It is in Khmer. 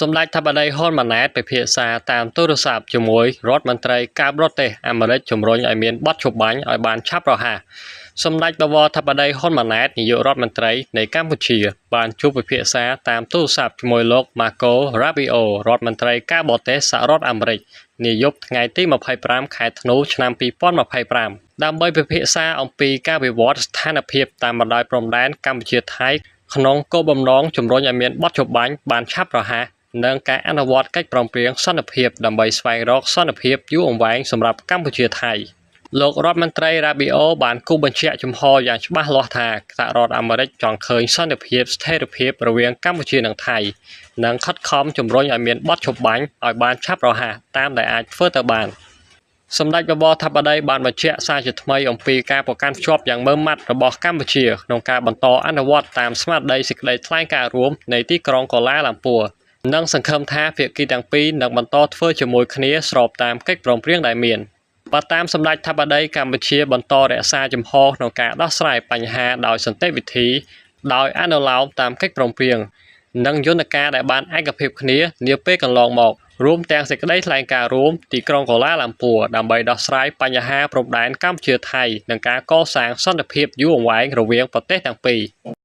សម្ដេចធិបតីហ៊ុនម៉ាណែតពិភាក្សាតាមទូរស័ព្ទជាមួយរដ្ឋមន្ត្រីការបរទេសអាមេរិកជំរុញឲ្យមានបទឈប់បាញ់ឲ្យបានឆាប់រហ័សសម្ដេចបវរធិបតីហ៊ុនម៉ាណែតនាយករដ្ឋមន្ត្រីនៃកម្ពុជាបានជួបពិភាក្សាតាមទូរស័ព្ទជាមួយលោកម៉ាកូ រ៉ាប៊ីអូរដ្ឋមន្ត្រីការបរទេសសហរដ្ឋអាមេរិកនាយប់ថ្ងៃទី25ខែធ្នូឆ្នាំ2025ដើម្បីពិភាក្សាអំពីការវិវត្តស្ថានភាពតាមបណ្ដោយព្រំដែនកម្ពុជាថៃក្នុងគោលបំណងជំរុញឲ្យមានបទឈប់បាញ់បានឆាប់រហ័សនិងការអនុវត្តកិច្ចព្រមព្រៀងសន្តិភាពដើម្បីស្វែងរកសន្តិភាពយូរអង្វែងសម្រាប់កម្ពុជាថៃលោករដ្ឋមន្ត្រីរ៉ាប៊ីអូបានគូសបញ្ជាក់ជំហរយ៉ាងច្បាស់លាស់ថាសហរដ្ឋអាមេរិកចង់ឃើញសន្តិភាពស្ថិរភាពរវាងកម្ពុជានិងថៃនិងខិតខំជំរុញឲ្យមានបទឈប់បាញ់ឲ្យបានឆាប់រហ័សតាមដែលអាចធ្វើទៅបានសម្ដេចបវរធិបតីបានបញ្ជាក់សារជាថ្មីអំពីការប្រកាន់ខ្ជាប់យ៉ាងម៉ឺងម៉ាត់របស់កម្ពុជាក្នុងការបន្តអនុវត្តតាមស្មារតីសេចក្តីថ្លែងការណ៍រួមនៃទីក្រុងកូឡាឡាំពួរនិងសង្ឃឹមថាភាគីទាំងពីរនឹងបន្តធ្វើជាមួយគ្នាស្របតាមកិច្ចព្រមព្រៀងដែលមានបើតាមសម្ដេចធិបតីកម្ពុជាបន្តរក្សាជំហរក្នុងការដោះស្រាយបញ្ហាដោយសន្តិវិធីដោយអនុលោមតាមកិច្ចព្រមព្រៀងនិងយន្តការដែលបានឯកភាពគ្នានាពេលកន្លងមករួមទាំងសេចក្តីថ្លែងការណ៍រួមទីក្រុងកូឡាឡាំពួរដើម្បីដោះស្រាយបញ្ហាព្រំដែនកម្ពុជាថៃនិងការកសាងសន្តិភាពយូរអង្វែងរវាងប្រទេសទាំងពីរ។